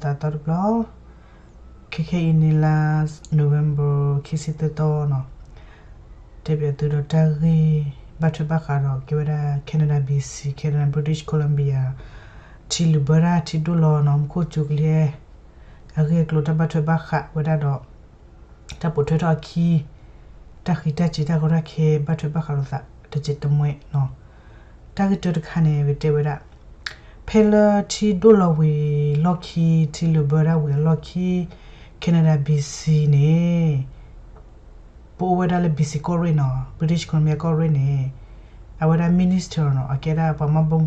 သးသီတဘျီ, ခဲခဲအံၤန့ၣ်လါ November ခံဆံသၢသီနီၤ, တဲဘၣ်သုဒီးတၢ်ဂ့ၢ်ဘၣ်ထွဲဘၣ်ဃးဒီး ကဲဝဲဒၣ် Canada B C, Canada British Columbia, ထံလုာ်ဘၢတၢ်ထံဒိၣ်လီၤနီၤ, မူခိၣ်စူၤကလံၤ အဂ့ၢ်အကျိၤတၢ်ဘၣ်ထွဲဘၣ်ဃးဝဲဒၣ်ဒီး တၢ်ပိာ်ထွဲထီၣ်အခံ, တၢ်ဃံးတၢ်စ့ၤ တၢ်ကီတၢ်ခဲ ဘၣ်ထွဲဘၣ်ဃးလိာ်သးတစဲးတမှဲနီၤ. တၢ်ဂ့ၢ်တၢတခါန့ၣ် ပတဲဝဲဒၣ် ဖဲလၢထံဒိၣ်လီၤဝံၤလီၢ်ခံ, ထံလုာ်ဘၢတၢ်ဝံၤအလီၢ်ခံ, Canada B C န့ၣ် ပအိၣ်ဝဲဒၣ်လၢ B C ကီၢ်ရ့ၣ်နီၤ, British Columbia ကီၢ်ရ့ၣ်န့ၣ် အဝဲဒၣ် minister နီၤ, အကဲဒၣ်ပှၤမၤ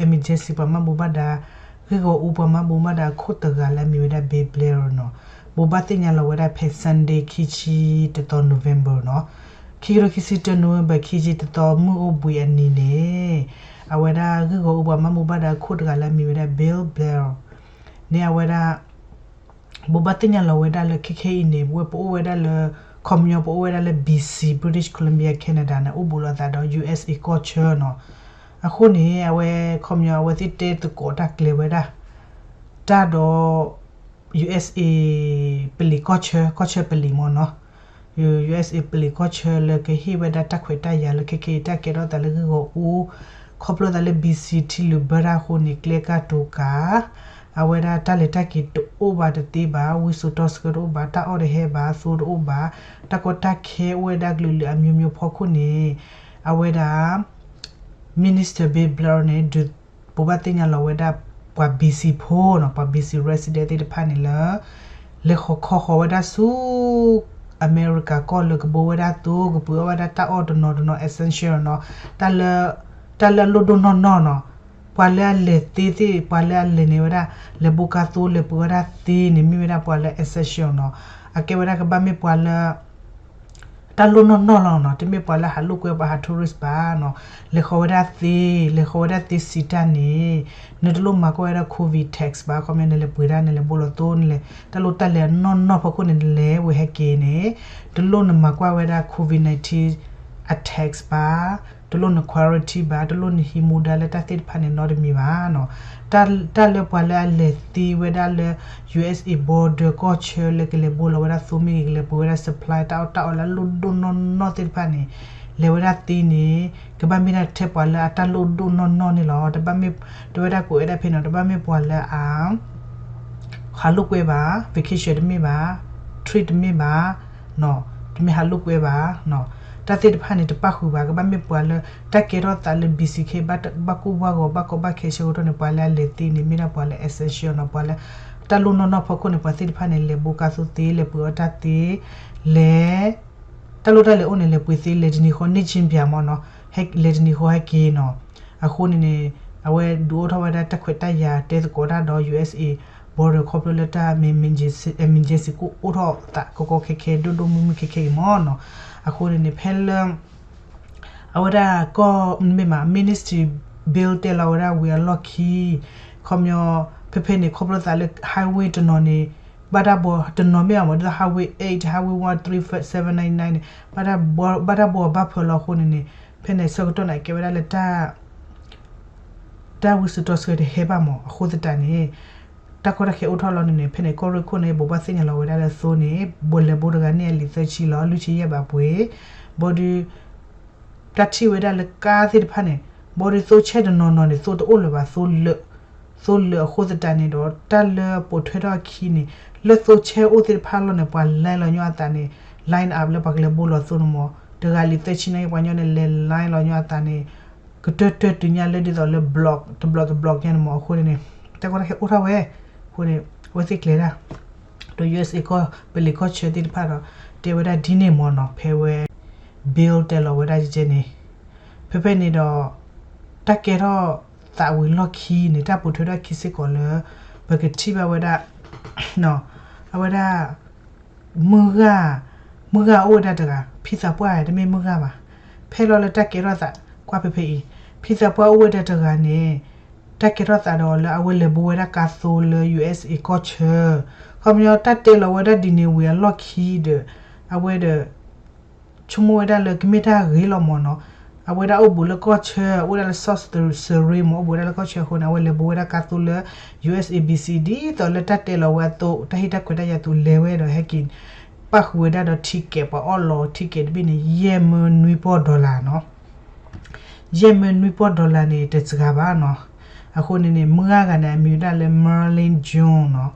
emergency ပှၤမၤဘူၣ်ဘၣ်ဒါ, ဂ့ၢ်ဂီၢ်အူပှၤမၤဘူၣ်ဘၣ်ဒါအခိၣ်တဂၤလၢအမ့ၢ်ဝဲဒၣ် Bill Blair နီၤ, ဘိးဘၣ်သ့ၣ်ညါလီၤဝဲဒၣ်ဖဲ Sunday ခံဆံတသီ November နီၤ, ခံကထိခံဆံတၢ November ခံဆံတသီ မုၢ်အိၣ်ဘှံးအနံၤန့ၣ် အဝဲဒၣ်ဂ့ၢ်ဂီၢ်အူပှၤမၤဘူၣ်ဘၣ်ဒါအခိၣ်တဂၤလၢအမ့ၢ်ဝဲဒၣ် Bill Blair န့ၣ် အဝဲဒၣ် ဘိးဘၣ်သ့ၣ်ညါလီၤဝဲဒၣ်လၢခဲခဲအံၤန့ၣ် ပဝဲပအိၣ်ဝဲဒၣ်လၢ ခီပညီပအိၣ်ဝဲဒၣ်လၢ B C, British Columbia, Canada န့ၣ် အိၣ်ဘူးလိာ်သးဒီး U S A ကီၢ်ဆၢနီၤ. အဃိန့ၣ် အဝဲခီပညီအဝဲသ့ၣ်တဲသကိးတၢ်ကျဲၤဝဲဒၣ် တၢ်ဒီး U S A ပလံၤကီၢ်ဆၢ, ကီၢ်ဆၢပလံၤမ့ၢ်နီၤ, U S A ပလံၤကီၢ်ဆၢလၢကဟ့ၣ်ဝဲဒၣ်တၢ်ခွဲးတၢ်ယာ်လၢခဲခဲအံၤ တၢ်ကဲထီၣ်သးလၢဂ့ၢ်ဂီၢ်အူ ခီဖျိသးလၢ B C ထံလုာ်ဘၢတၢ်အဃိန့ၣ် ကျဲကၢ်တိၤကၤ အဝဲဒၣ်တၢ်လဲၤတၢ်က့ၤတအိၣ်ဘၣ်တသ့ဘၣ်, ဝံစိာ်တီဆှၢတအိၣ်ဘၣ်, တၢ်အီၣ်တဟဲဘၣ်, သိတအိၣ်ဘၣ်, တၢ်ကီတၢ်ခဲအိၣ်ဝဲဒၣ်ကလုာ်လုာ်အမျိုးမျိုးဖီခိၣ်န့ၣ် အဝဲဒၣ် Minister Bill Blair န့ၣ် ဒုးဘိးဘၣ်သ့ၣ်ညါလီၤဝဲဒၣ် ပှၤ B C ဖိနီၤ, ပှၤ B C resident သ့ၣ်တဖၣ်န့ၣ်လၢ လဲၤဃီၤခီဃီၤဝဲဒၣ်ဆူ အမဲရကၤကီၢ်လၢကဘိဝဲဒၣ်သိ, ကပှ့ၤအီၣ်ဝဲဒၣ်တၢ်အီၣ်တနီၤတနီၤ essential နီၤ, တၢ်လၢ တၢ်လၢအလိၣ်ဒိၣ်နီၢ်နီၢ်နီၤ, ပှၤလၢအလဲၤသ့သ့ၣ်, ပှၤလၢအလဲၤန့ၢ်ဝဲဒၣ် လဲၤဘိကါသိ လဲၤပှ့ၤဝဲဒၣ်သ့န့ၣ် မ့ၢ်ဝဲဒၣ်ပှၤလၢ essential နီၤ, အကဲဝဲဒၣ်ကဘၣ်မ့ၢ်ပှၤလၢ တၢ်လိၣ်နီၢ်နီၢ်လီၤနီၤ, တမ့ၢ်ပှၤလၢဟးလိာ်ကွဲပှၤဟး tourist ဘၣ်နီၤ, လဲၤဃီၤဝဲဒၣ်သ့, လဲၤဃီၤဝဲဒၣ်သ့စံးတၢ်န့ၣ် နတလိၣ်မၤကွၢ်ဝဲဒၣ် COVID test ဘၣ်, ခီပညီနလဲၤပှ့ၤတၢ် နလဲၤဘိလီၤသိ နလဲၤ တၢ်လိၣ်တၢ်လဲၤနီၢ်နီၢ်ဖီခိၣ်န့ၣ် နလဲၤဝဲဟဲက့ၤန့ၣ် တလိၣ်နမၤကွၢ်ဝဲဒၣ် COVID nineteen အ test ဘၣ်, တလိၣ်န quarantine ဘၣ်, တလိၣ်နဟံးမူဒါလၢတၢ်သ့ၣ်တဖၣ်န့ၣ်နီတမံၤဘၣ်နီၤ. တၢ်လၢပှၤလၢအလဲၤသ့ဝဲဒၣ်လၢ U S A border ကီၢ်ဆၢလၢကလဲၤဘိလီၤဝဲဒၣ်သိမ့ၢ်ဂ့ၤ, ကလဲၤပှ့ၤဝဲဒၣ် supply တၢ်အီၣ်တၢ်အီလၢအလိၣ်ဒိၣ်နီၢ်နီၢ်သ့ၣ်တဖၣ်န့ၣ် လဲၤဝဲဒၣ်သ့န့ၣ် ကဘၣ်မ့ၢ်ဒၣ်ထဲပှၤလၢအတၢ်လိၣ်ဒိၣ်နီၢ်နီၢ်န့ၣ်လီၤ. တဘၣ်မ့ၢ် တဲဝဲဒၣ်ကွဲးဝဲဒၣ်ဖဲနီၤ, တဘၣ်မ့ၢ်ပှၤလၢအ ဟးလိာ်ကွဲဘၣ်, vacation တမ့ၢ်ဘၣ်, trip တမ့ၢ်ဘၣ်, တမ့ၢ်ဟးလိာ်ကွဲဘၣ်, တၢ်သ့ၣ်တဖၣ်န့ၣ် တပၣ်ဃုာ်ဘၣ်, ကဘၣ်မ့ၢ်ပှၤလၢ တၢ်ကဲထီၣ်သးလၢ B C K ဘၣ်ကူၣ်ဘၣ်ဂီၤ ဘၣ်ကီဘၣ်ခဲဆၢကတီၢ်န့ၣ် ပှၤလၢအလဲၤသ့န့ၣ် မ့ၢ်ဒၣ်ပှၤလၢ essential နီၤ, ပှၤလၢ တၢ်လိၣ်နီၢ်နီၢ်ဖီခိၣ်န့ၣ် ပှၤသ့ၣ်တဖၣ်န့ၣ် လဲၤဘိကါသိသ့, လဲၤပှ့ၤအီၣ်တၢ်သ့, လဲၤ တၢ်လိၣ်တၢ်လဲၤအိၣ်န့ၣ် လဲၤပှ့ၤသ့, လဲၤတနံၤဃီ န့ၢ်ကၠ့ပၠးမ့ၢ်နီၤ, လဲၤတနံၤဃီဟဲက့ၤနီၤ. အဃိန့ၣ်န့ၣ် အဝဲဒုးအိၣ်ထီၣ်ဝဲဒၣ်တၢ်ခွဲးတၢ်ယာ်တဲသကိးတၢ်ဒီး U S A border ခီဖျိလၢတၢ်မ့ၢ် emergency ကီကီခဲခဲ ဒိၣ်ဒိၣ်မုၢ်မုၢ်ခဲခဲအံၤမ့ၢ်နီၤ. အဃိန့ၣ်န့ၣ် ဖဲလၢ အဝဲဒၣ်ကီၢ်မ့ၢ်မး ministry bill တဲလီၤဝဲဒၣ်ဝံၤအလီၢ်ခံ ခီပညီ ဖဲဖဲန့ၣ် ခီဖျိသးလၢ highway တနီၤန့ၣ် ဘၣ်တၢ်ဘှီတနီၤမ့ၢ်အမ့ၢ်ဒ်သိး highway eight, highway one three seven nine nine န့ၣ် ဘၣ်တၢ်ဘှီဘၣ်ဖၢလီၤအဃိန့ၣ်န့ၣ် ဖဲန့ၣ်ဆၢကတီၢ်န့ၣ် ကဲဝဲဒၣ်လၢတၢ် တၢ်ဝံစိာ်တီဆှၢတဟဲဘၣ်မး အဃိသတးန့ၣ် တၢ်ကီတၢ်ခဲအိၣ်ထီၣ်လီၤန့ၣ်န့ၣ် ဖဲန့ၣ်ကီၢ်ရ့ၣ်ခိၣ်န့ၣ် ဘိးဘၣ်သ့ၣ်ညါလီၤဝဲဒၣ်လၢသိန့ၣ် ဘိးလဲၤဘိတဂၤန့ၣ်အလံာ်သၢဆံလီၤ လွံၢ်ဆံယဲၢ်ဘးပှ့ၤ ဘီဒုး တၢ်ထံၣ်ဝဲဒၣ်လၢကါသ့ၣ်တဖၣ်န့ၣ် ဘီဒုးသိဆဲတနီၤနီၤန့ၣ် သိတအိၣ်လၢၤဘၣ် သိလၢာ်အဃိသတးန့ၣ်ဒီး တၢ်လၢပိာ်ထွဲထီၣ်အခံန့ၣ် လၢသိဆဲအိၣ်သ့ၣ်တဖၣ်လီၤန့ၣ် ပှၤ line လီၤညီအသးန့ၣ် line up လၢပှၤကလဲၤဘိလီၤသိန့ၣ်မး တဂၤလံာ်သၢဆံန့ၣ် ပှၤညီန့ၣ် လဲၤ line လီၤညီအသးန့ၣ် ကတၢၢ်တၢၢ်တုၤညါလၢဒ်သိးလၢ block တ block တ block ညါန့ၣ်မး အဃိန့ၣ် တၢ်ကီတၢ်ခဲအိၣ်ထီၣ်ဝဲ အဃိန့ၣ် အဝဲသ့ၣ်ကျဲၤတၢ် ဒီး U S A ကီၢ်ပလံၤကီၢ်ဆၢသ့ၣ်တဖၣ်ဒီး တဲဝဲဒၣ်ဒ်န့ၣ်မးနီၤ ဖဲဝဲ bill တဲလီၤဝဲဒၣ်ကဲန့ၣ် ဖဲဖဲန့ၣ်ဒီး တၢ်ကဲထီၣ်သးဝံၤလီၢ်ခံန့ၣ် တၢ်ပိာ်ထွဲထီၣ်ခံစ့ၢ်ကီးလၢ ပကထံၣ်ဘၣ်ဝဲဒၣ် အဝဲဒၣ် မုၢ်ဂၢ် မုၢ်ဂၢ်အိၣ်ဝဲဒၣ်တဂၤ ဖံသးပှၢ်တမ့ၢ်မုၢ်ဂၢ်ဘၣ် ဖဲလီၤလၢတၢ်ကဲထီၣ်သး ကွၢ်ဖဲဖဲအံၤ ဖံသးပှၢ်အိၣ်ဝဲဒၣ်တဂၤန့ၣ် တၢ်ကဲထီၣ်သးဒီးလၢအဝဲလဲၤဘိဝဲဒၣ်ကါသိလၢ U S A ကီၢ်ဆၢ ခီပညီတၢ်တဲလီၤဝဲဒၣ်ဒ်န့ၣ်ဝံၤအလီၢ်ခံဒီး အဝဲဒီး ဆိကမိၣ်ဝဲဒၣ်လၢကမ့ၢ်တၢ်ဂ့ၤလီၤမးနီၤ အဝဲဒၣ်အိၣ်ဘူးလၢကီၢ်ဆၢ အိၣ်ဝဲဒၣ်လၢ Sault Ste Laurel မ့ၢ် အိၣ်ဘူးဝဲဒၣ်လၢကီၢ်ဆၢအဃိန့ၣ် အဝဲလဲၤဘူးဝဲဒၣ်ကါသိလၢ ယူၢ်အ့းအ့း ဘံၣ်စံၣ် ဒ်သိးလၢတၢ်တဲလီၤဝဲအသိး တၢ်ဟ့ၣ်တၢ်ခွဲးတၢ်ယာ်အသိး လဲၤဝဲဒီးဟဲက့ၤ ပၣ်ဃုာ်ဝဲဒၣ်ဒီး ticket ပှၤအီၣ်လီၤ ticket တဘ့ၣ်န့ၣ် ယဲၢ်မၢနွံပီၢ် dollar နီၤ. ယဲၢ်မၢနွံပီၢ် dollar န့ၣ် တစှၤဘၣ်နီၤ. အဃိန့ၣ်န့ၣ် မုၢ်ဂၤဂၤန့ၣ် အမံၤဝဲဒၣ်လၢ Merlin Jones နီၤ.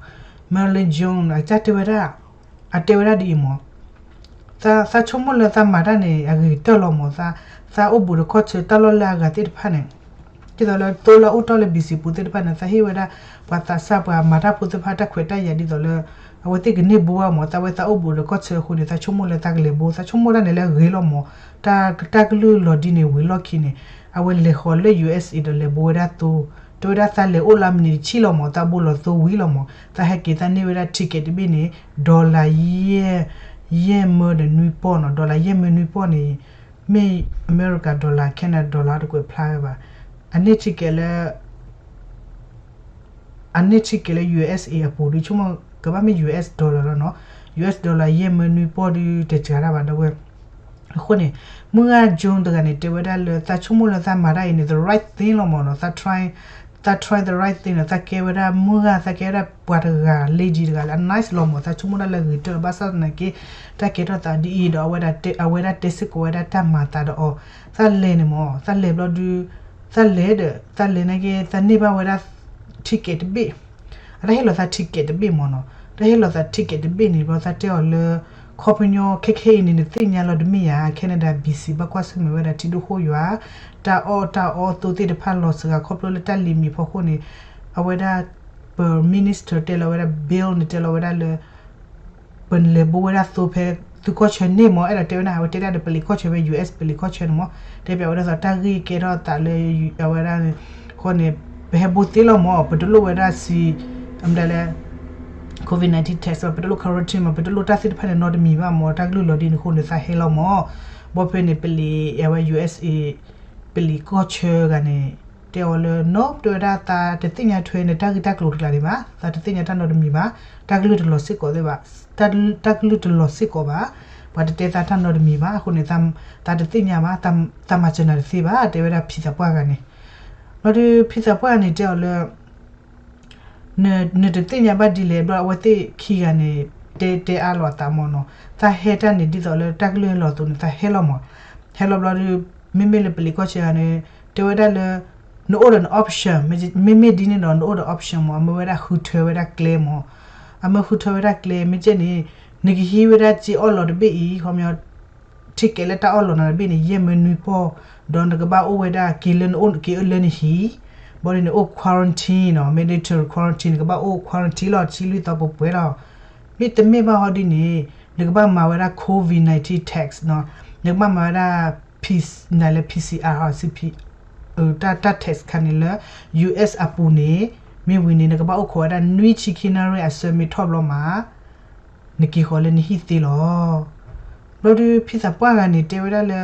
Merlin Jones အကစၢ်တဲဝဲဒၣ် အတဲဝဲဒၣ်ဒ်အံၤမ့ၢ် သးဆိကမိၣ်လၢသးမၤတၢ်န့ၣ် အဂ့ၤကတၢၢ်လီၤမ့ၢ် သးအိၣ်ဘူးဒီးကီၢ်ဆၢတၢ်လီၢ်လၢအဂၤသ့ၣ်တဖၣ်န့ၣ် ဒ်သိးလၢသိလၢအိၣ်တီၢ်လၢ ဘံၣ်စံၣ် ပူၤသ့ၣ်တဖၣ်န့ၣ် သးဟ့ၣ်ဝဲဒၣ် ပှၤသးစၢ်ပှၤမၤတၢ်ဖိသ့ၣ်တဖၣ်တၢ်ခွဲးတၢ်ယာ်ဒ်သိးလၢ အဝဲသ့ၣ်ကန့ၢ်ဘိဘၣ်မ့ၢ် သးဝဲသးအိၣ်ဘူးဒီးကီၢ်ဆၢအဃိန့ၣ် သးဆိကမိၣ်လၢသးကလဲၤဘိ သးဆိကမိၣ်တၢ်န့ၣ်လၢအဂ့ၤလီၤမ့ၢ် တၢ်ကလုၢ်လီၤဒ်န့ၣ်ဝံၤလီၢ်ခံန့ၣ် အဝဲလဲၤဃီၤလၢ ယူၢ်အ့းအ့း ဒီးလဲၤဘိဝဲဒၣ်သိ တဲဝဲဒၣ်သးလဲၤအိၣ်လၢအမံးနံးတဆံလီၤမ့ၢ် သးဘိလီၤသိဝံၤလီၤမ့ၢ် သးဟဲက့ၤသးန့ၢ်ဝဲဒၣ် ticket တဘ့ၣ်န့ၣ် dollar ယဲၢ်မၢဒီးနွံပီၢ်နီၤ dollar ယဲၢ်မၢနွံပီၢ်န့ၣ် မ့ၢ်အမဲရကၤ dollar Canada dollar တကွဲးဖျါဝဲဘၣ် အန့ၢ် ticket လၢ အန့ၢ် ticket လၢ ယူၢ်အ့းအ့း အပူၤဒုး ဆိကမိၣ်ကဘၣ်မ့ၢ် ယူၢ်အ့း dollar လီၤနီၤ ယူၢ်အ့း dollar ယဲၢ်မၢနွံပီၢ်ဒုး တစှၤတၢ်ဘၣ်ဒီးဝဲ အဃိန့ၣ် မုၢ်ဂၤ Jones တဂၤန့ၣ် တဲဝဲဒၣ်လၢ သးဆိကမိၣ်လၢသးမၤတၢ်အံၤန့ၣ် the right thing လီၤမ့ၢ်နီၤ သး try the right thing နီၤ သးကဲဝဲဒၣ်မုၢ်ဂၤ သးကဲဝဲဒၣ်ပှၤတဂၤ lady တဂၤလၢအ nice လီၤမ့ၢ် သးဆိကမိၣ်ဒၣ်လၢဂ့ၤကတၢၢ်လီၤ ဘၣ်ဆၣ်သနာ်က့ တၢ်ကဲထီၣ်သးဒ်အံၤဒီး အဝဲဒၣ်တဲစ့ၢ်ကီးဝဲဒၣ်တၢ်မၤသးဒီးအီၤ သးလဲၤန့ၣ်မ့ၢ် သးလဲၤဘျီဒုး သးလဲၤဒီး သးလဲၤနာ်က့ သးန့ၢ်ဘၣ်ဝဲဒၣ် ticket တဘ့ၣ် အတၢ်ဟ့ၣ်လီၤသး ticket တဘ့ၣ်မ့ၢ်နီၤ တၢ်ဟ့ၣ်လီၤသး ticket တဘ့ၣ်န့ၣ်ဘျီ သးတဲအီၤလၢ ခီပညီ ခဲခဲအံၤန့ၣ် နသ့ၣ်ညါလီၤတမ့ၢ်ဧါ Canada ဘံၣ်စံၣ် ဘၣ်ကွၢ်ဆၢၣ်မဲာ်ဝဲဒၣ်ထံဒိၣ်ဃိၣ်ယွၤ တၢ်အီၣ်တၢ်အီအသိသ့ၣ်တဖၣ်လီၤစှၤ ခီဖျိလၢတၢ်လံၤမံၤဖီခိၣ်န့ၣ် အဝဲဒၣ် ပ minister တဲလီၤဝဲဒၣ် Bill န့ၣ်တဲလီၤဝဲဒၣ်လၢ ပလဲၤဘိဝဲဒၣ်သိဖဲသုကီၢ်ဆၢန့ၣ်မ့ၢ် အဲၣ်ဒိးတဲဝဲဒၣ် အဝဲတဲဒၣ်ဒီးပလံၤကီၢ်ဆၢဖဲ ယူၢ်အ့း ပလံၤကီၢ်ဆၢန့ၣ်မ့ၢ် တဲပၠးဝဲဒၣ်သိးတၢ်ဂ့ၢ်ကဲထီၣ်သးလၢ အဝဲဒၣ်န့ၣ် အဃိန့ၣ် ပဟဲဘိသ့လီၤမ့ၢ် ပတလိၣ်ဝဲဒၣ်စံး အမတၤလဲၣ် COVID nineteen test ပတလိၣ် quarantine မ့ၢ် ပတလိၣ်တၢ်သ့ၣ်တဖၣ်န့ၣ်နီတမံၤဘၣ်မ့ၢ် တၢ်ကလုၢ်လီၤဒ်န့ၣ်အဃိန့ၣ် သးဟဲလီၤမ့ၢ် ဘီဖဲန့ၣ် ပလံၤ အဝဲ ယူၢ်အ့း ပလံၤကီၢ်ဆၢဂၤန့ၣ် တဲအီၤလၢ no တဲဝဲဒၣ်သးတသ့ၣ်ညါထွဲန့ၣ် တၢ်ဂ့ၢ်တၢ်ကျိၤတကျါန့ၣ်ဘၣ် သးတသ့ၣ်ညါတၢ်နီတမံၤဘၣ် တၢ်ကလုၢ်တလီၤစ့ၢ်ကီးသ့ၣ်ဘၣ် တၢ်ကလုၢ်တလီၤစ့ၢ်ကီးဘၣ် ပှၤတတဲသးတၢ်နီတမံၤဘၣ် အဃိန့ၣ် သးတသ့ၣ်ညါဘၣ် သးမၤစၢၤနၤတသ့ဘၣ် တဲဝဲဒၣ်ဖံသးပှၢ်ဂၤန့ၣ် ဘျီဒုးဖံသးပှၢ်န့ၣ်တဲအီၤလၢ နတသ့ၣ်ညါဘၣ်ဒ်လဲၣ် ဘျီအဝဲသ့ၣ်ခံဂၤန့ၣ် တဲတဲအါလီၤအသးမ့ၢ်နီၤ သးဟဲတၢ်န့ၣ် ဒ်သိးလၢတၢ်ကလုၢ်ဟဲလီၤအသိးန့ၣ် သးဟဲလီၤမ့ၢ် ဟဲလီၤဘျီဒုး မ့မ့ၢ်လၢပလံၤကီၢ်ဆၢဂၤန့ၣ် တဲဝဲဒၣ်လၢ နအိၣ်ဒီးန option မ့မ့ၢ်ဒ်န့ၣ်ဒီး နအိၣ်ဒီး option မ့ၢ် အမၢဝဲဒၣ်ဃုထၢဝဲဒၣ်ကျဲမ့ၢ် အမၢဃုထၢဝဲဒၣ်ကျဲ မ့ၢ်ကဲန့ၣ် နကဟံးဝဲဒၣ်စ့အီၣ်လီၤတဘ့ၣ်အံၤ ခီပညီ ticket လၢတၢ်အီၣ်လီၤနၤတဘ့ၣ်န့ၣ် ယဲၢ်မၢနွံပီၢ် ဒီးနကဘၣ်အိၣ်ဝဲဒၣ်က့ၤလၢနအိၣ်က့ၤအၢလၢနဟံၣ် ဘၣ်ဒီးန့ၣ်အိၣ် quarantine နီၤ mandatory quarantine နကဘၣ်အိၣ် quarantine လီၤ တဆံလွံၢ်သီပှဲၤပှဲၤလီၤ မ့တမ့ၢ်ဘၣ်ဟီဒ်န့ၣ် နကဘၣ်မၤဝဲဒၣ် COVID nineteen test နီၤ နကဘၣ်မၤဝဲဒၣ် နလဲၤ P C R ဟီ တၢ် test ခါန့ၣ်လၢ ယူၢ်အ့းအပူၤန့ၣ် မ့ၢ်ဝံၤန့ၣ် နကဘၣ်အိၣ်ခိးဝဲဒၣ်နွံဆံခံနၣ်ရံၣ်အဆၢမ့ၢ်ထီၣ်ဘျီမး နက့ၤဃီၤလၢနဟံၣ်သ့လီၤ. ဘျီဒုးဖံသးပှၢ်ဂၤန့ၣ် တဲဝဲဒၣ်လၢ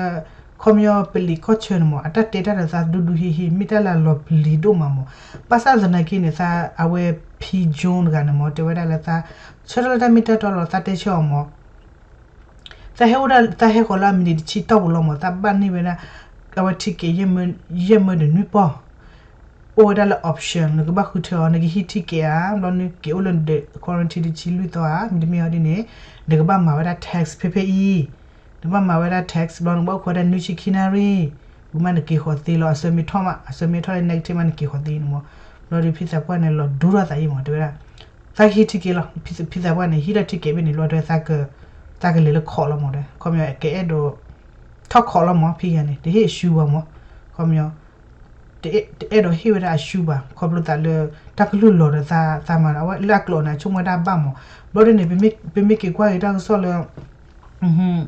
ခီပညီပလံၤကီၢ်ဆၢန့ၣ်မ့ၢ် အတၢ်တဲတၢ်ဒီးသးဒူဒူဟ့ၣ်ဟ့ၣ် မ့ၢ်တၢ်လၢအလီၤပျံၤဒိၣ်မးမ့ၢ် ဘၣ်ဆၣ်သနာ်က့န့ၣ် သးအဝဲ P Jones တဂၤန့ၣ်မ့ၢ် တဲဝဲဒၣ်လၢသး ဆၢထၢၣ်လၢတၢ်မ့ၢ်တၢ်တီလီၤ သးတဲဆၢအီၤမ့ၢ် သးဟဲအိၣ်ဒၣ် သးဟဲဃီၤလၢအမံးနံးတဆံတီၢ်ပူၤလီၤမ့ၢ် သးဘၣ်န့ၢ်ဝဲဒၣ် အဝဲ ticket ယဲၢ်မၢဒီးနွံပီၢ် အိၣ်ဝဲဒၣ်လၢ option နကဘၣ်ဃုထၢအီၤ နကဟံး ticket ဧါ ဘျီနက့ၤအိၣ်လၢနဒၢး quarantine တဆံလွံၢ်သီဧါ မ့တမ့ၢ်အီၤဒ်န့ၣ် နကဘၣ်မၤဝဲဒၣ် test ဖဲဖဲအံၤ နကဘၣ်မၤဝဲဒၣ် test ဘျီ နကဘၣ်အိၣ်ခိးဝဲဒၣ်နွံဆံခံနၣ်ရံၣ် ဝံၤမးနက့ၤဃီၤသ့လီၤ အဆၢမ့ၢ်ထီၣ်မး အဆၢမ့ၢ်ထီၣ်လၢ negative မးနက့ၤဃီၤသ့န့ၣ်မ့ၢ် ဘျီဒုးဖံသးပှၢ်န့ၣ် လီၤဒူထီၣ်သးအံၤမ့ၢ် တဲဝဲဒၣ် သးကဟံး ticket လီၤ ဖံသးပှၢ်န့ၣ် ဟံးထီၣ် ticket ဖဲန့ၣ် ဘျီတဲ သးကလဲၤလၢခိးလီၤမ့ၢ်ဒီး ခီပညီ ကအဲၣ်ဒိး ထီၣ်ခိးလီၤမ့ၢ် ဖံဂၤန့ၣ် တဟ့ၣ်အရှုံးဘၣ်မ့ၢ် ခီပညီ တအဲၣ်ဒိးဟ့ၣ်ဝဲဒၣ်အရှုံးဘၣ် ခီဖျိသးလၢ တၢ်ကလုၢ်လီၤဒီးသးမၤဒီး အဝဲလၢအကျိာ်န့ၣ် ဆိကမိၣ်ဝဲဒၣ်ဘၣ်မ့ၢ် ဘျီဒ်န့ၣ် ပမ့ၢ်က့ၤကွၢ်က့ၤတၢ်ကစီၣ်လၢ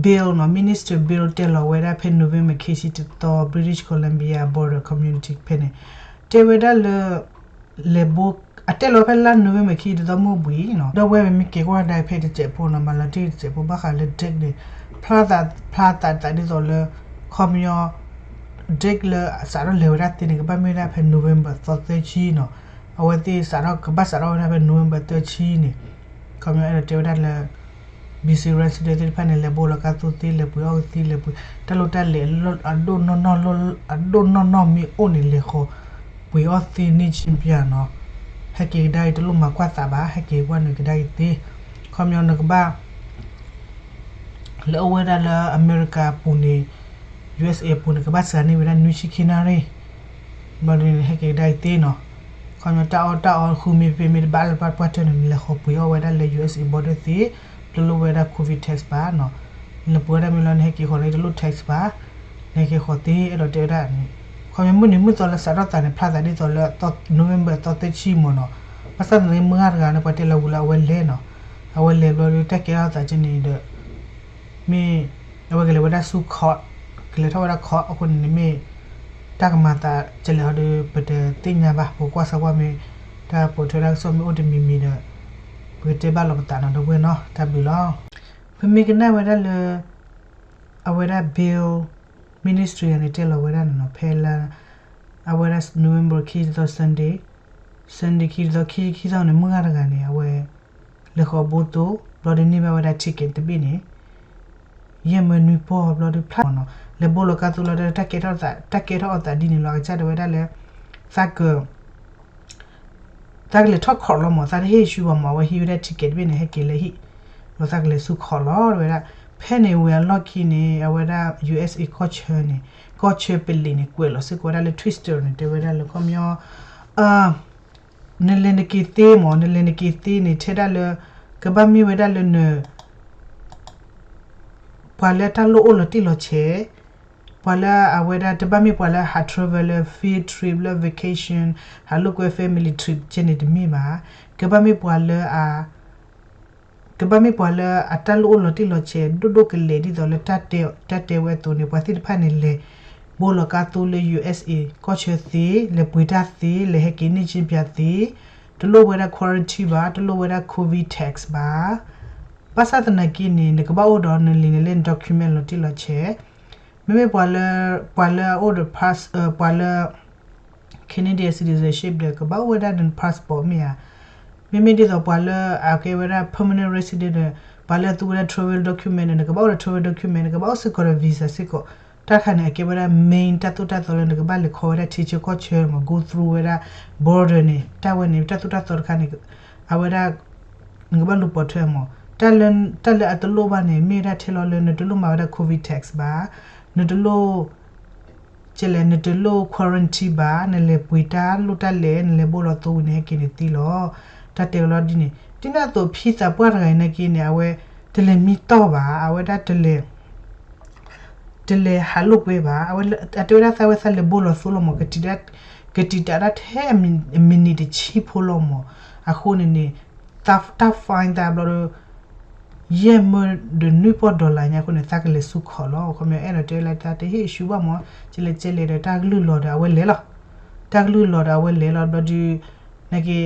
Bill နီၤ Minister Bill တဲလီၤဝဲဒၣ်ဖဲ November ခံဆံတသီ British Columbia Border Community ဖဲန့ၣ် တဲဝဲဒၣ်လၢ လဲၤဘိ အတဲလီၤဖဲလါ November ခံဆံတသီမုၢ်ဘှံးနီၤ ဒီးဝဲပမ့ၢ်က့ၤကွၢ်ဒၣ်ဖဲတစဲးဖိနီၤ မၤလီၤတံၢ်တစဲးဖိ ဘၣ်ဃးလၢ Drake န့ၣ် ဖျါသးဖျါသးသးဒ်သိးလၢ ခီပညီ Drake လၢအစးထီၣ်လဲၤဝဲဒၣ်သ့န့ၣ် ကဘၣ်မ့ၢ်ဝဲဒၣ်ဖဲ November သီသၢဆံနီၤ အဝဲသ့ၣ်စးထီၣ်ကဘၣ်စးထီၣ်ဝဲဒၣ်ဖဲ November သၢဆံန့ၣ် ခီပညီအဲၣ်ဒိးတဲဝဲဒၣ်လၢ B C resident သ့ၣ်တဖၣ်န့ၣ် လဲၤဘိလီၤကါသိသ့ လဲၤပှ့ၤအီၣ်ကသ့ လဲၤပှ့ၤ တၢ်လိၣ်တၢ်လဲၤအဒိၣ်နီၢ်နီၢ် အဒိၣ်နီၢ်နီၢ်မ့ၢ်အိၣ်န့ၣ် လဲၤဃီၤပှ့ၤအီၣ်သ့န့ၢ် ကၠ့ပျၢ်နီၤ. ဟဲက့ၤကဒါအံၤ တလိၣ်မၤကွၢ်သးဘၣ် ဟဲက့ၤကွၢ်နုာ်ကဒါအံၤသ့. ခီပညီနကဘၣ် လၢအဝဲဒၣ်လၢအမဲရကၤအပူၤန့ၣ် USA အပူၤန့ၣ် ကဘၣ်စှၤန့ၢ်ဝဲဒၣ်နွံဆံခံနၣ်ရံၣ် ဘျီဒ်န့ၣ် ဟဲက့ၤကဒါအံၤသ့နီၤ. ခီပညီတၢ်အီၣ်တၢ်အီဃုမ့ၢ်ဖဲမ့ၢ်တဘၣ်လၢပှၢ်ပှၢ်တၢၢ်န့ၣ် လဲၤဃီၤပှ့ၤအီၣ်ဝဲဒၣ်လၢ USA border သ့, တလိၣ်ဝဲဒၣ် COVID tax ဘၣ်နီၤ. နပှ့ၤဝဲဒၣ်မ့ၢ်လီၤ နဟဲက့ၤဃီၤန့ၣ် တလိၣ် tax ဘၣ်, နဟဲက့ၤဃီၤသ့ အဲၣ်ဒိးတဲဝဲဒၣ်န့ၣ်. ခီပညီမုၢ်နံၤမုၢ်သီလၢစးထီၣ်သးန့ၣ် ဖျါသးဒ်သိးလၢ November သီသၢဆံမ့ၢ်နီၤ. ဘၣ်ဆၣ်သနာ်က့ မုၢ်ဂၤတဂၤန့ၣ် ပှၤတဲလီၤဝံၤလၢအဝဲလဲၤနီၤ, အဝဲလဲၤဘျီဒီး တၢ်ကဲထီၣ်သးကန့ၣ်ဒီး မ့ၢ် အဝဲကလဲၤဝဲဒၣ်ဆူ court, ကလဲၤထီၣ်ဝဲဒၣ် court အဃိန့ၣ် မ့ၢ်တၢ်ကမၤသးကလဲၤဟီဒီး ပတသ့ၣ်ညါဘၣ်. ပကွၢ်စၢၤကွၢ်မ့ၢ် တၢ်ပိာ်ထွဲတၢ်ကစီၣ်မ့ၢ်အိၣ်တမံၤမံၤဒီး ပကတဲဘၣ်လီၤပသးနီၤ ဒီပုၢ်ဝဲၢ်နီၤ. တၢ်ဘျုးလီၤ. ပမ့ၢ်ကနၣ်ဝဲဒၣ်လၢ အဝဲဒၣ် Bill Ministry န့ၣ် တဲလီၤဝဲဒၣ်န့ၣ်နီၤ ဖဲလၢ အဝဲဒၣ် November ခံသီ Sunday, Sunday ခံသီ ခံ ခံသီန့ၣ် မုၢ်ဂၤတဂၤန့ၣ် အဝဲ လဲၤဃီၤဘိသိ ဘျီဒုးန့ၢ်ဘၣ်ဝဲဒၣ် ticket တဘ့ၣ်န့ၣ် ယဲၢ်မၢနွံပီၢ် ဘျီဒုးဖျါမ့ၢ်နီၤ. လဲၤဘိလီၤကါသိလီၤဒီး တၢ်ကဲထီၣ်သး တၢ်ကဲထီၣ်အသးဒ်န့ၣ်လီၤ. အကစၢ်တဲဝဲဒၣ်လၢ သးက သးကလဲၤထီၣ် court လီၤမ့ၢ် သးတဟ့ၣ်ဆူဘၣ်မ့ၢ် အဝဲဟံးဝဲဒၣ် ticket တဘ့ၣ်န့ၣ် ဟဲက့ၤလၢဟံၣ် ဒီးသးကလဲၤဆူ court လီၤ တဲဝဲဒၣ်. ဖဲန့ၣ်ဝံၤအလီၢ်ခံန့ၣ် အဝဲဒၣ် USA ကီၢ်ဆၢန့ၣ် ကီၢ်ဆၢပလံးန့ၣ် ကွဲးလီၤစ့ၢ်ကီးဝဲဒၣ်လၢ Twitter န့ၣ် တဲဝဲဒၣ်လၢခီပညီ နလဲၤနက့ၤသ့မ့ၢ် နလဲၤနက့ၤသ့န့ၣ် ထဲဒၣ်လၢ ကဘၣ်မ့ၢ်ဝဲဒၣ်လၢန ပှၤလၢတၢ်လိၣ်အိၣ်လီၤတံၢ်လီၤဆဲး, ပှၤလၢအဝဲဒၣ် တဘၣ်မ့ၢ်ပှၤလၢဟး travel လၢ field trip လၢ vacation ဟးလိာ်ကွဲ family trip ကဲန့ၣ်တမ့ၢ်ဘၣ်. ကဘၣ်မ့ၢ်ပှၤလၢအ ကဘၣ်မ့ၢ်ပှၤလၢအတၢ်လိၣ်အိၣ်လီၤတံၢ်လီၤဆဲး ဒိၣ်ဒိၣ်ကလဲာ်ဒ်သိးလၢ တၢ်တဲဝဲအသိးန့ၣ် ပှၤသ့ၣ်တဖၣ်န့ၣ် လဲၤဘိလီၤကါသိလၢ USA ကီၢ်ဆၢသ့, လဲၤပှ့ၤတၢ်သ့, လဲၤဟဲက့ၤန့ၢ်ကၠ့ပၠးသ့, တလိၣ်ဝဲဒၣ် quarantine ဘၣ်, တလိၣ်ဝဲဒၣ် COVID tax ဘၣ်. ဘၣ်ဆၣ်သနာ်က့န့ၣ် နကဘၣ်အိၣ်ဒီးနလံာ်နလဲၢ် န document လီၤတံၢ်လီၤဆဲး. မ့မ့ၢ်ပှၤလၢ ပှၤလၢအအိၣ်ဒီး pass ပှၤလၢ Canadian citizenship ဒီး ကဘၣ်အိၣ်ဝဲဒၣ်န passport မ့ၢ်ဧါ. မ့မ့ၢ်ဒ်သိးပှၤလၢအကဲဝဲဒၣ် permanent resident ဒီး ပှၤလၢအသူဝဲဒၣ် travel document န့ၣ် နကဘၣ်အိၣ်ဒီး travel document နကဘၣ်အိၣ်စ့ၢ်ကီးဒီး visa စ့ၢ်ကီး. တၢ်တခါန့ၣ် အကဲဝဲဒၣ် main တၢ်သိၣ်တၢ်သီလၢနကဘၣ်လဲၤခီဝဲဒၣ်ထံဆၢကီၢ်ဆၢမ့ၢ် go through ဝဲဒၣ် border န့ၣ် တၢ်ဝဲန့ၣ် တၢ်သိၣ်တၢ်သီတခါန့ၣ် အဝဲဒၣ် နကဘၣ်လူၤပိာ်ထွဲမ့ၢ် တၢ်လၢအတလိၣ်ဘၣ်န့ၣ် မ့ၢ်ဝဲဒၣ်ထဲလီၤလၢနတလိၣ်မၤဝဲဒၣ် COVID tax ဘၣ်, နတလိၣ် ကလဲၣ် နတလိၣ် quarantine ဘၣ်, နလဲၤပှ့ၤတၢ်လိၣ်တၢ်လဲၤ နလဲၤဘိလီၤသိဝံၤန့ၣ် ဟဲက့ၤန့ၣ်သ့လီၤ. တၢ်တဲဝဲလီၤဒ်န့ၣ် ဒ်န့ၣ်အသိး ဖံသးပှၢ်တဂၤအံၤနာ်က့န့ၣ် အဝဲ တလဲၤမံတီၢ်ဘၣ်, အဝဲဒၣ်တလဲၤ တလဲၤဟးလိာ်ကွဲဘၣ်, အဝဲ အတဲဝဲဒၣ်သးဝဲသးလဲၤဘိလီၤသိလီၤမ့ၢ် ကတံာ်တာ် ကတံာ်တာ်ဒၣ်ထဲအမံၤနံးတဆံဖိလီၤမ့ၢ်, အဃိန့ၣ်န့ၣ် တၢ် fine သးဘျီဒီး ယဲၢ်မၢဒီးနွံပီၢ် dollar ညါအဃိန့ၣ် သးကလဲၤဆူ court လီၤ. ခီပညီအဲၣ်ဒိးတဲလၢတၢ်တဟ့ၣ်ဆူဘၣ်မ့ၢ် ကလဲၤကဲလဲၤဒီးတၢ်ကလုၢ်လီၤဒီးအဝဲလဲၤလီၤ. တၢ်ကလုၢ်လီၤဒီးအဝဲလဲၤလီၤ ဘျီဒီး နာ်က့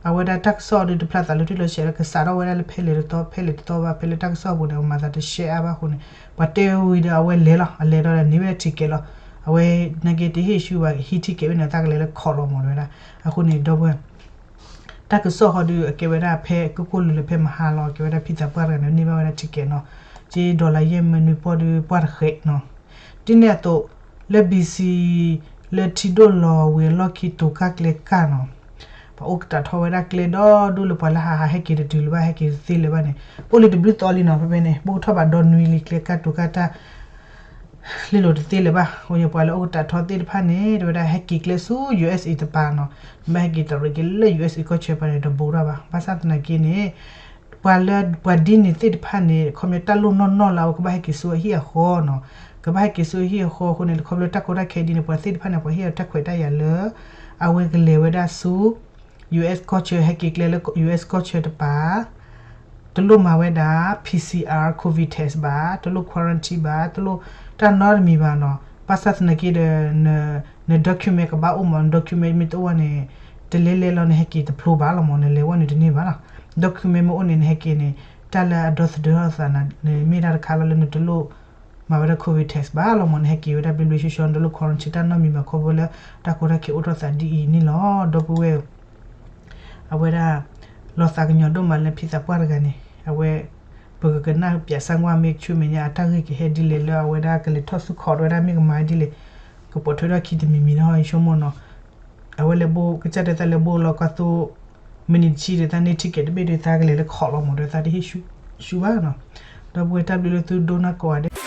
အဝဲဒၣ်တၢ်ကစီၣ်ဒီးတဖျါသးလၢထံလီၤဆဲးလၢကစးထီၣ်ဝဲဒၣ်လၢဖဲလဲၣ်တတီ ဖဲလဲၣ်တတီဘၣ် ဖဲလၢတၢ်ကစီၣ်အပူၤန့ၣ် ပမၤသးတရှဲအါဘၣ်အဃိန့ၣ် ပှၤတဲဝံၤဒီးအဝဲလဲၤလီၤ အလဲၤဒီးန့ၢ်ဝဲဒၣ် ticket လီၤ. အဝဲနာ်က့တဟ့ၣ်ဆူဘၣ် ဟံး ticket ဝဲန့ၣ် သးကလဲၤလၢ court လီၤမ့ၢ်ဝဲဒၣ်. အဃိန့ၣ် ဒီပုၢ်ဝဲၢ် တၢ်ကစီၣ်ဃီဒီးအကဲဝဲဒၣ်ဖဲကကိၢ်လၢလၢဖဲမဟါလီၤ ကဲဝဲဒၣ်ဖံသးပှၢ်တဂၤန့ၣ် န့ၢ်ဘၣ်ဝဲဒၣ် ticket နီၤ, က့ dollar ယဲၢ်မၢနွံပီၢ်ဒီးပှၢ်တဃဲးနီၤ. ဒ်န့ၣ်အသိး လၢ B C လၢထံဒိၣ်လီၤဝံၤအလီၢ်ခံ တိၤကၢ်ကျဲကၢ်နီၤ, ပှၤအိၣ်ကတၢ်ထီဝဲဒၣ်ကျဲဒီဒူၣ်လၢပှၤလၢဟးဟးဟဲက့ၤတတုၤလၢၤဘၣ် ဟဲက့ၤတသ့လၢၤဘၣ်န့ၣ် အိၣ်လံတဘျုးသီလံနီၤ ဖဲဖဲန့ၣ် ပအိၣ်ထီၣ်ဘၣ်ဒီနွံလံ ကျဲကၢ်တိၤကၢ်တၢ် လ့လိာ်တသ့လၢၤဘၣ်. အဃိန့ၣ် ပှၤလၢအိၣ်ကတၢ်ထီသ့ၣ်တဖၣ်န့ၣ် တဲဝဲဒၣ်ဟဲက့ၤကျဲဆူ USA တပၤနီၤ, နဘၣ်ဟဲက့ၤတရံးက့ၤလၢ USA ကီၢ်ဆၢပၤန့ၣ် တဘူးထီၣ်ဘၣ်. ဘၣ်ဆၣ်သနာ်က့န့ၣ် ပှၤလၢပှၤဒ်န့ၣ်သ့ၣ်တဖၣ်န့ၣ် ခီပညီတၢ်လိၣ်နီၢ်နီၢ်လၢအဝဲကဘၣ်ဟဲက့ၤဆူအဟံၣ်အဃီနီၤ, ကဘၣ်ဟဲက့ၤဆူအဟံၣ်အဃီအဃိန့ၣ် ခီဖျိတၢ်ကီတၢ်ခဲဒ်န့ၣ် ပှၤသ့ၣ်တဖၣ်န့ၣ် ပှၤဟ့ၣ်အီၤတၢ်ခွဲးတၢ်ယာ်လၢ အဝဲကလဲၤဝဲဒၣ်ဆူ US ကီၢ်ဆၢ ဟဲက့ၤကျဲလၢ US ကီၢ်ဆၢတပၤ တလိၣ်မၤဝဲဒၣ် PCR COVID test ဘၣ်, တလိၣ် quarantine ဘၣ်, တလိၣ်တၢ်နီတမံၤဘၣ်နီၤ. ဘၣ်ဆၣ်သနာ်က့ဒီး န document ကဘၣ်အိၣ်မး, န document မ့ၢ်တအိၣ်ဘၣ်န့ၣ် တလဲၤလဲၤလီၤ နဟဲက့ၤတဖျိဘၣ်လီၤမး, နလဲၤဝဲန့ၣ်တန့ၢ်ဘၣ်လီၤ. document မ့ၢ်အိၣ်န့ၣ် နဟဲက့ၤန့ၣ် တၢ်လၢအဒီသဒၢထီၣ်သးန့ၣ် မ့ၢ်တၢ်တခါလီၤလၢနတလိၣ် မၤဝဲဒၣ် COVID test ဘၣ်လီၤမး, နဟဲက့ၤဝဲဒၣ်ဘျ့ဘျ့ဆှီဆှီ နတလိၣ် quarantine တၢ်နီတမံၤဘၣ် ခီဖျိလၢတၢ်ကီတၢ်ခဲအိၣ်ထီၣ်သးဒ်အံၤန့ၣ်လီၤ. ဒီပုၢ်ဝဲၢ် အဝဲဒၣ် လီၤသးကညီၤဒိၣ်မးလၢဖံသးပှၢ်တဂၤန့ၣ် အဝဲ ပကကနၣ်ပၠးစၣ်ကွၢ်မ့ၢ်ဆူမဲာ်ညါ အတၢ်ဂ့ၢ်ကဟဲဒ်လဲၣ် လၢအဝဲဒၣ်ကလဲၤထီၣ်ဆူ court ဝဲဒၣ်မ့ၢ်ကမၤဒ်လဲၣ်, ကပိာ်ထွဲထီၣ်ခံတမံၤမံၤနီၤ ယဆိကမိၣ်နီၤ. အဝဲလဲၤဘိ ကစၢ်တဲသးလဲၤဘိလီၤကွၢ်သိ မံးနံးတဆံဒီး သးန့ၢ် ticket တဘ့ၣ်ဒီး သးကလဲၤလၢ court လီၤမးဒီး သးတဟ့ၣ်ဆူၣ်ဘၣ်နီၤ. ဒီပုၢ်ဝဲၢ် တၢ်ဘျုးလၢသုဒိကနၣ်ကိးဂၤဒဲး.